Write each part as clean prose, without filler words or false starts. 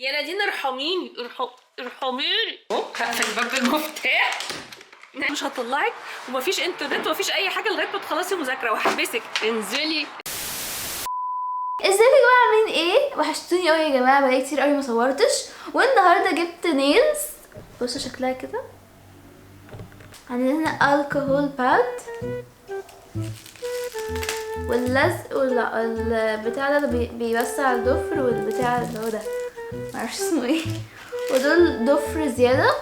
يا نادين ارحميني، ارحميني. هقفل الباب بالمفتاح. مش هطلعك ومفيش انترنت ومفيش اي حاجة لغاية ما تخلصي مذاكرة وهحبسك. انزلي. ازيكم يا جماعه، عاملين ايه؟ وحشتوني قوي يا جماعه، بقالي كتير قوي ما صورتش. والنهارده جبت nails، بصوا شكلها كده. عندنا هنا alcohol pad واللزق والبتاع ده اللي بيوسع الضفر، والبتاع اللي هو ده معرفش اسمه ايه، ودول ضفر زياده.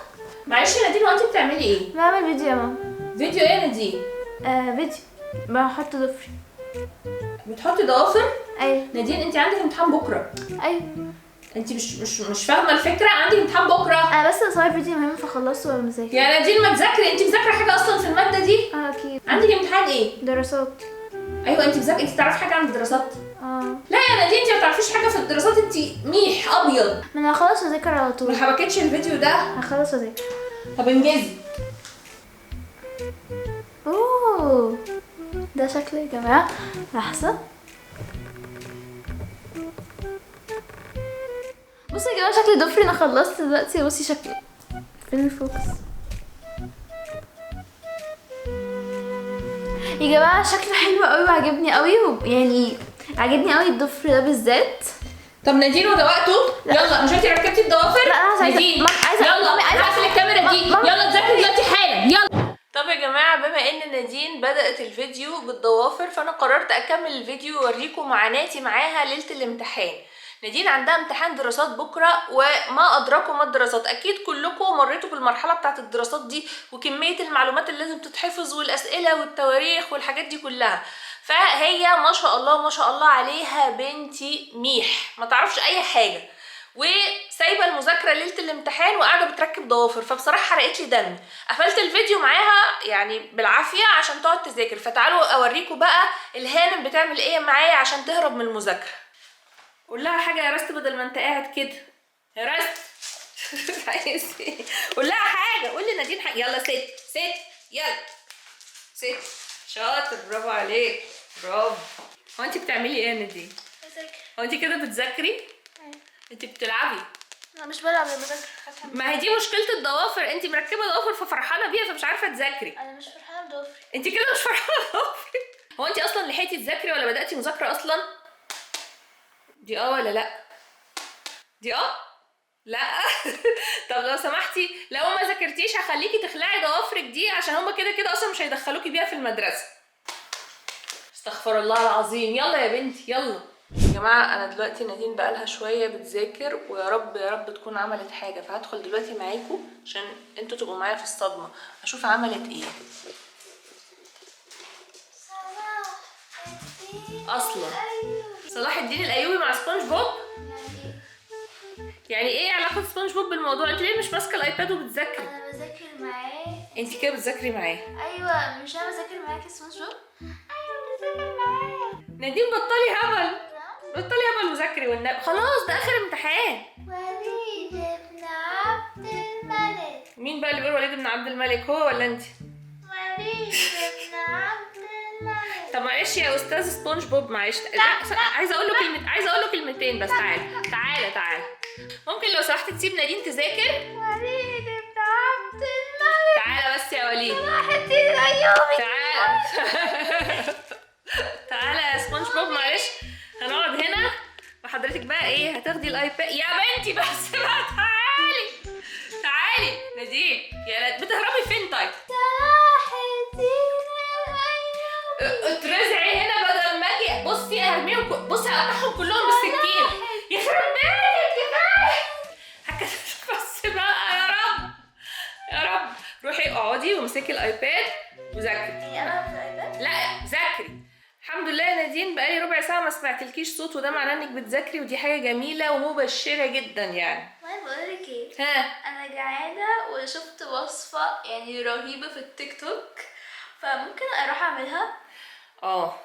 معلش يا نادين، هو انت بتعملي ايه؟ بعمل فيديو يا ماما. فيديو ايه يا نادين؟ فيديو بحط ضفري. بتحطي ضوافر؟ ايوه. نادين انت عندك امتحان بكره. ايوه. انت مش فاهمه الفكرة، عندك امتحان بكره. انا بس بصور فيديو مهم فخلصته وانا بذاكر. يا نادين ما تذاكري، انت مذاكرة حاجة اصلا في المادة دي؟ اكيد. عندك امتحان ايه؟ دراسات. ايوه انت مذاكرة، انت تعرفي حاجة عن الدراسات؟ لا يا نادين انت ما تعرفيش حاجة في الدراسات، انت ميح ابيض. ما انا هخلص واذاكر على طول. ما حبكتش الفيديو ده. هخلص واذاكر. طب انجزي. اوه ده شكله يا جماعة، لحظة. بصوا يا جماعة شكل ضفري، انا خلصت دلوقتي. بصي شكله فين ال focus يا جماعة؟ شكله حلو قوي وعجبني قوي، يعني عجبني قوي الضفر ده بالذات. طب نادين وده وقته؟ يلا، مش انتي ركبتي الضوافر؟ لا انا عايزه نادين عايزه يلا هقفل الكاميرا دي، يلا تذاكري دلوقتي حالا يلا. طب يا جماعة بما ان نادين بدات الفيديو بالضوافر، فانا قررت اكمل الفيديو واوريكم معاناتي معاها ليلة الامتحان. نادين عندها امتحان دراسات بكره، وما ادراكم ما الدراسات، اكيد كلكم مريتوا بالمرحلة بتاعت الدراسات دي وكمية المعلومات اللي لازم تتحفظ والاسئلة والتواريخ والحاجات دي كلها. فهي ما شاء الله ما شاء الله عليها بنتي ميح، ما تعرفش اي حاجة، وسايبه المذاكرة ليلة الامتحان وقاعدة بتركب ضوافر. فبصراحة حرقت لي دمي، قفلت الفيديو معاها يعني بالعافية عشان تقعد تذاكر. فتعالوا اوريكم بقى الهانم بتعمل ايه معايا عشان تهرب من المذاكرة. قول لها حاجة يا راست بدل ما انت قاعد كده يا راست. عايز ايه؟ قول لها حاجة، قول لنادين حاجة. يلا ست ست، يلا ست، شاطر، برافو عليك، برافو. هو انت بتعملي ايه يا نادين؟ بذاكر. هو انت كده بتذاكري؟ انت بتلعبي؟ لا مش بلعب، انا بذاكر. ما هي دي مشكلة الضوافر، انت مركبة ضوافر ففرحانه بيها فمش عارفه تذاكري. انا مش فرحانة بضوافري. انت كده مش فرحانة بضوافرك. هو انت اصلا لحقتي تذاكري ولا بداتي مذاكرة اصلا؟ دي اه ولا لا؟ دي اه؟ لا. طب لو سمحتي لو ما ذاكرتيش هخليكي تخلعي ضوافرك دي، عشان هما كده كده اصلا مش هيدخلوكي بيها في المدرسة. استغفر الله العظيم. يلا يا بنتي يلا. يا جماعة انا دلوقتي نادين بقالها شوية بتذاكر، ويا رب يا رب تكون عملت حاجة. فهدخل دلوقتي معاكم عشان انتوا تبقوا معايا في الصدمة، اشوف عملت ايه اصلا. صلاح الدين الايوبي مع سبونج بوب؟ يعني ايه علاقة سبونج بوب بالموضوع؟ انت ليه مش ماسكه ال iPad وبتذاكري؟ انا بذاكر معاه. انت كده بتذاكري معاه؟ ايوه، مش انا بذاكر معاك يا سبونج بوب؟ ايوه بذاكر معاه. نادين بطلي هبل، بطلي هبل وذاكري والنبي، خلاص ده اخر امتحان. وليد بن عبد الملك. مين بقى اللي بيقول وليد بن عبد الملك، هو ولا انت؟ وليد بن عبد الملك. طب معلش يا استاذ سبونج بوب، معلش عايزه اقول له كلمة، عايزه اقول له كلمتين بس. تعالى تعالى تعالى، ممكن لو سمحت تسيب نادين تذاكر؟ وليد بن عبد الملك. تعالى بس يا وليد. صلاح الدين الايوبي. تعالى تعالى يا سبونج بوب، معلش هنقعد هنا وحضرتك بقى ايه هتاخدي ال iPad يا بنتي بس بقى. تعالي تعالي نادين، يا بتهربي فين؟ طيب صلاح الدين الايوبي. اترزعي هنا بدل ما اجي. بصي هرميهم، بصي هقطعهم كلهم بالسكين. يخرب بيتك كفاية بس بقى. يا رب يا رب. روحي اقعدي وامسكي ال iPad وذاكري. انا في ال iPad؟ لا ذاكري. الحمد لله يا نادين بقالي ربع ساعة ما سمعتلكيش صوت، وده معناه انك بتذاكري، ودي حاجة جميلة ومبشره جدا يعني. ما بقولك ايه؟ ها؟ انا جعانة وشفت وصفه يعني رهيبة في التيك توك، فممكن اروح اعملها.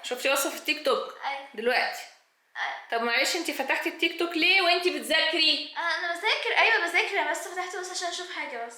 شفتي وصفه في التيك توك؟ ايوه. دلوقتي؟ أيوة. طب معلش انتي فتحتي التيك توك ليه وانتي بتذاكري؟ انا بذاكر. ايوه بذاكر، انا بس فتحته بس عشان اشوف حاجة بس.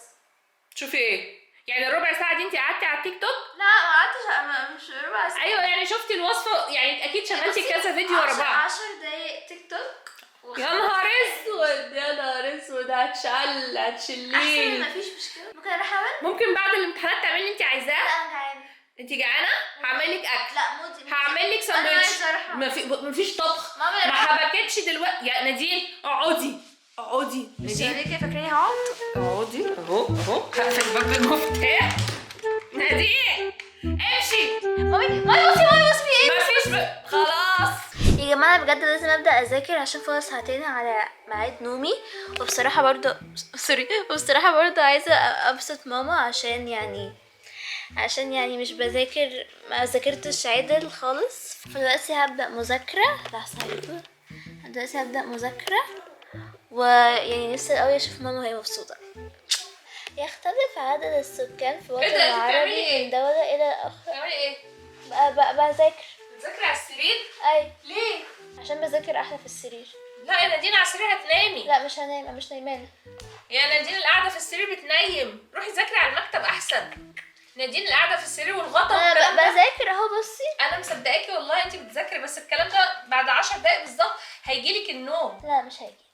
تشوفي ايه؟ يعني الربع ساعة دي انتي قعدتي على التيك توك؟ لا ما قعدتش، مش ربع ساعة. ايوه يعني شفتي الوصفة، يعني اكيد شغلتي كذا فيديو ورا بعض. 10 دقايق تيك توك. يا نهار اسود، يا نهار اسود، هتشل احسن هتشليني. ما فيش مشكلة. ممكن اروح اعمل؟ ممكن بعد الامتحانات تعملي اللي انت عايزاه. لا انا جعانة. انت جعانة؟ هعمل لك اكل. لا مودي. هعمل لك انا ساندوتش. عايزه اروح أعمل. ما فيش طبخ. ماما ما حبكتش دلوقتي يا نادين. اقعدي اقعدي نادين. ليه كده فاكراني هقعد؟ اقعدي اهو اهو، هقفل باب المفتاح. نادين امشي. مامي مامي بصي، مامي بصي في ايه؟ مفيش خلاص يا جماعة أنا بجد لازم ابدا اذاكر عشان فاضل ساعتين على ميعاد نومي، وبصراحة برضو sorry، وبصراحة برضو عايزه ابسط ماما عشان يعني مش بذاكر، ما ذاكرتش عدل خالص. فدلوقتي هبدا مذاكرة. لحظة هجيبه. دلوقتي هبدا مذاكرة، ويعني نفسي قوي اشوف ماما وهي مبسوطة. يختلف عدد السكان في الوطن إيه ده؟ أنت بتعملي العربي إيه؟ من دولة إلى أخرى. بتعملي ايه؟ بذاكر. بتذاكري على السرير؟ أي. ليه؟ عشان بذاكر أحلى في السرير. لا يا نادين على السرير هتنامي. لا مش هنام، أنا مش نايمانة. يا نادين القعدة في السرير بتنيم، روحي ذاكري على المكتب احسن. نادين القعدة في السرير والغطا أنا والكلام ده. بذاكر أهو بصي. انا مصدقاكي والله انت بتذاكري، بس الكلام ده بعد 10 دقايق بالظبط هيجيلك النوم. لا مش هيجي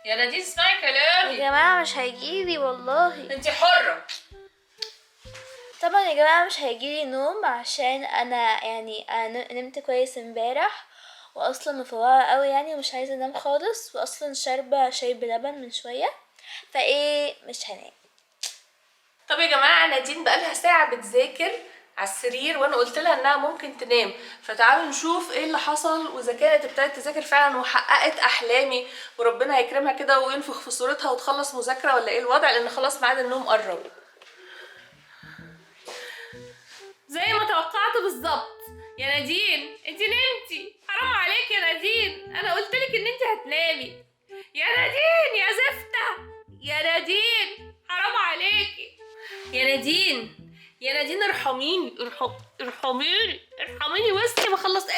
يا نادين اسمعي يا كلامي. جماعة، مش هيجيلي والله. انت حره. طبعا يا جماعة مش هيجيلي نوم عشان أنا يعني أنا نمت كويس امبارح، وأصلا مفوقة قوي يعني، ومش عايزة أنام خالص، وأصلا شاربة شاي بلبن من شوية، فإيه مش هنام. طب يا جماعة نادين بقالها ساعة بتذاكر على السرير، وانا قلت لها انها ممكن تنام، فتعالوا نشوف ايه اللي حصل، واذا كانت ابتدت تذاكر فعلا وحققت احلامي وربنا هيكرمها كده وينفخ في صورتها وتخلص مذاكرة، ولا ايه الوضع، لان خلاص ميعاد النوم قرب. زي ما توقعت بالظبط يا نادين، انت نمتي. حرام عليك يا نادين، انا قلت لك ان انت هتنامي يا نادين، يا زفته يا نادين، حرام عليكي يا نادين، يا نادين ارحميني، ارحميني ارحميني. وصلي ما خلصت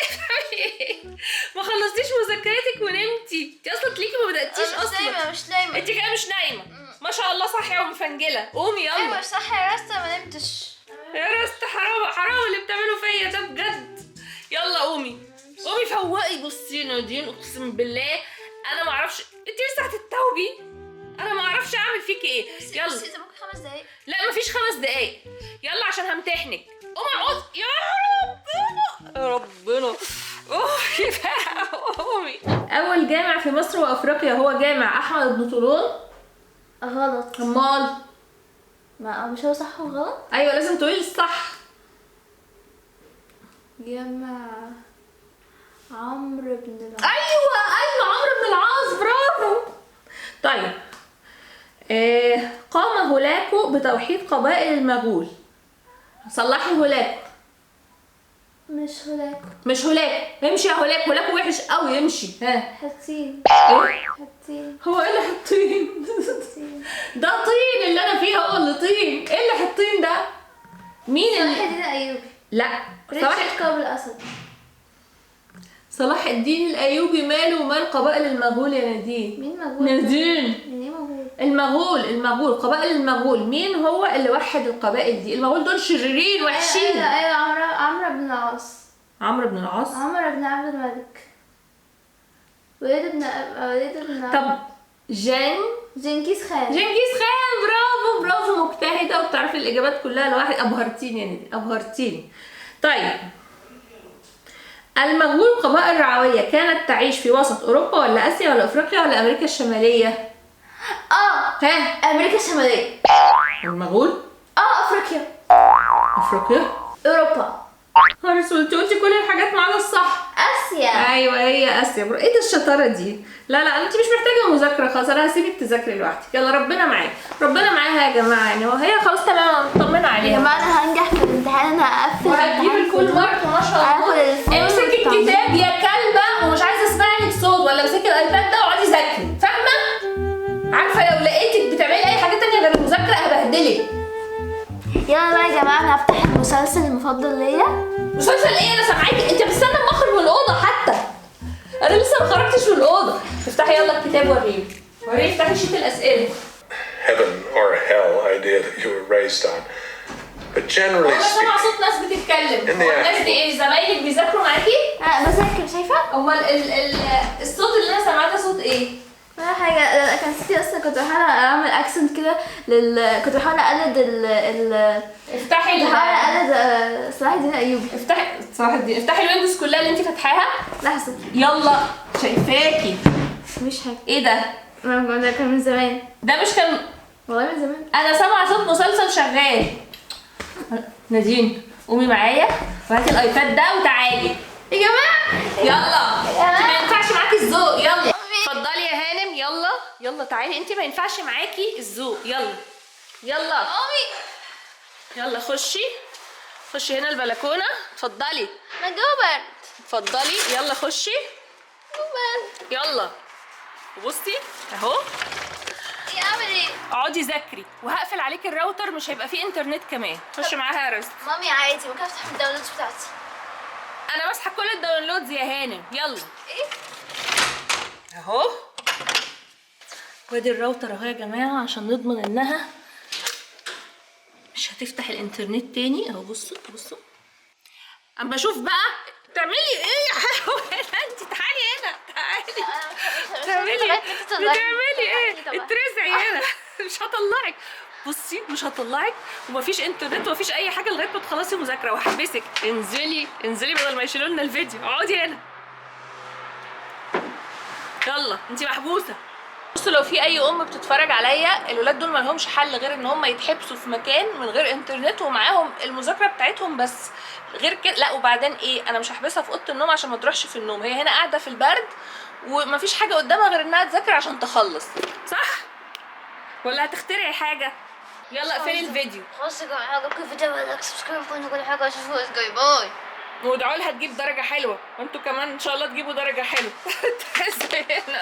ما خلصتيش مذاكرتك ونمتي. انت اصلا تليكي ما بداتيش اصلا. مش نايمة. انت كده مش نايمة ما شاء الله، صاحية ومفنجله. قومي يلا. صح يا راستا، ما نمتش يا راستا، حرام حرام اللي بتعمله فيا ده بجد. يلا قومي قومي فوقي. بصي يا نادين اقسم بالله انا ما اعرفش انت لسه هتتوبي، انا ما اعرفش اعمل فيكي ايه. يلا بصي ده ممكن 5 دقايق. لا مفيش 5 دقايق، يلا عشان همتحنك. قومي اقعدي. يا ربنا يا ربنا، قومي بقى قومي. اول جامع في مصر وافريقيا هو جامع احمد بن طولون. غلط. امال ما مش هو صح وغلط؟ ايوه لازم تقولي الصح. جامع عمرو بن العاص. ايوه ايوه عمرو بن العاص، برافو. طيب قام هولاكو بتوحيد قبائل المغول. صلحي هولاكو. مش هولاكو. مش هولاكو، امشي يا هولاكو، هولاكو وحش قوي، امشي. ها حطين. ايه؟ حطين. هو ايه اللي حطين؟ ده طين اللي انا فيه، هو اللي طين. ايه اللي حطين ده؟ مين صلاح الدين الايوبي. لا صلاح قبل الاسد. صلاح الدين الايوبي ماله ومال قبائل المغول يا نادين؟ مين مغول؟ نادين مين ايه مغول؟ المغول، المغول قبائل المغول، مين هو اللي وحد القبائل دي؟ المغول دول شريرين وحشين. ايوه ايوه عمرو بن العاص. عمرو بن العاص، عمرو بن عبد الملك، وليد بن طب جنكيز خان. جنكيز خان، برافو برافو، مجتهدة وبتعرفي الإجابات كلها لوحدك. أبهرتيني يا نادين، أبهرتيني. طيب المغول قبائل رعوية كانت تعيش في وسط أوروبا ولا آسيا ولا أفريقيا ولا أمريكا الشمالية؟ ها أمريكا الشمالية. المغول؟ أفريقيا. أفريقيا؟ أوروبا. خالص، انت قلتي كل الحاجات ما عدا الصح. آسيا. ايوه هي آسيا. ايه ده الشطارة دي؟ لا لا انت مش محتاجه مذاكرة خلاص، انا هسيبك تذاكري لوحدك. يلا ربنا معاك، ربنا معاها يا جماعة، يعني وهي خلاص تمام، مطمنه عليها. يا جماعة انا هنجح في الامتحان، انا هقفل وهتجيب ال full mark ما شاء الله. امسكي الكتاب يا كلبه ومش عايزه اسمع لك صوت، ولا امسكي ال iPad ده واقعدي ذاكري، فاهمه؟ عارفه لو لقيتك بتعملي اي حاجة تانية غير المذاكرة هبهدلك. يلا بقى يا جماعة انا هفتح المسلسل المفضل ليا. مسلسل ايه؟ انا سامعاكي انت بتستنى اما اخرج من الاوضة، حتى انا لسه ما خرجتش من الاوضة. افتحي يلا الكتاب وريني، وريني افتحي sheet الاسئلة. Heaven or hell idea that you were raised on. But generally انا سامعه speaking, صوت ناس بتتكلم. In the هو الناس actual- دي ايه، زمايلك بيذاكروا معاكي؟ بذاكر، شايفه؟ امال ال الصوت اللي انا سامعاه ده صوت ايه؟ ولا حاجة. لا، كان صوتي اصلا كنت بحاول اعمل accent كده كنت بحاول اقلد ال ال افتحي كنت بحاول اقلد صلاح الدين الايوبي. افتحي صلاح الدين، افتحي ال windows كلها اللي انت فاتحاها. لحظة. يلا شايفاكي. مش حاجة. ايه ده؟ ده كان من زمان. ده مش كان، والله من زمان. انا سامعه صوت مسلسل شغال. نادين قومي معايا وهاتي ال iPad ده وتعالي. يا جماعة. يلا انت ما ينفعش معاكي الذوق. يلا أمي. اتفضلي يا هانم، يلا يلا تعالي، انت ما ينفعش معاكي الذوق. يلا يلا امي. يلا خشي، خشي هنا البلكونه، اتفضلي. ما الجو برد. اتفضلي يلا خشي. جو برد. يلا وبصي اهو. ايه اعمل ايه؟ اقعدي ذاكري وهقفل عليكي الراوتر، مش هيبقى فيه انترنت كمان. خشي معاها يا رست. مامي عادي ممكن افتح ال downloads بتاعتي. انا ماسحه كل ال downloads يا هانم. يلا ايه؟ اهو وادي الراوتر اهو يا جماعة، عشان نضمن انها مش هتفتح الانترنت تاني. اهو بصوا بصوا، اما اشوف بقى تعملي ايه يا حيوانه انت. تعالي هنا تعالي. تعملي بتعملي ايه؟ اترزعي هنا. مش هطلعك، بصي مش هطلعك، ومفيش انترنت ومفيش اي حاجة لغاية ما تخلصي مذاكرة، وهحبسك. انزلي انزلي بدل ما يشيلوا لنا الفيديو. اقعدي هنا يلا، انت محبوسة. بصوا لو في اي ام بتتفرج عليا، الولاد دول ما لهمش حل غير ان هم يتحبسوا في مكان من غير انترنت ومعاهم المذاكرة بتاعتهم بس، غير كده لا. وبعدين ايه، انا مش هحبسها في اوضة النوم عشان ما تروحش في النوم، هي هنا قاعدة في البرد ومفيش حاجة قدامها غير انها تذاكر عشان تخلص، صح ولا هتخترعي حاجة؟ يلا اقفلي الفيديو. خلاص يا جماعة، عجبكم الفيديو like subscribe وكل حاجة، اشوفكم bye bye. وادعوا لها تجيب درجه حلوة، وانتوا كمان ان شاء الله تجيبوا درجه حلوة. تحسي هنا.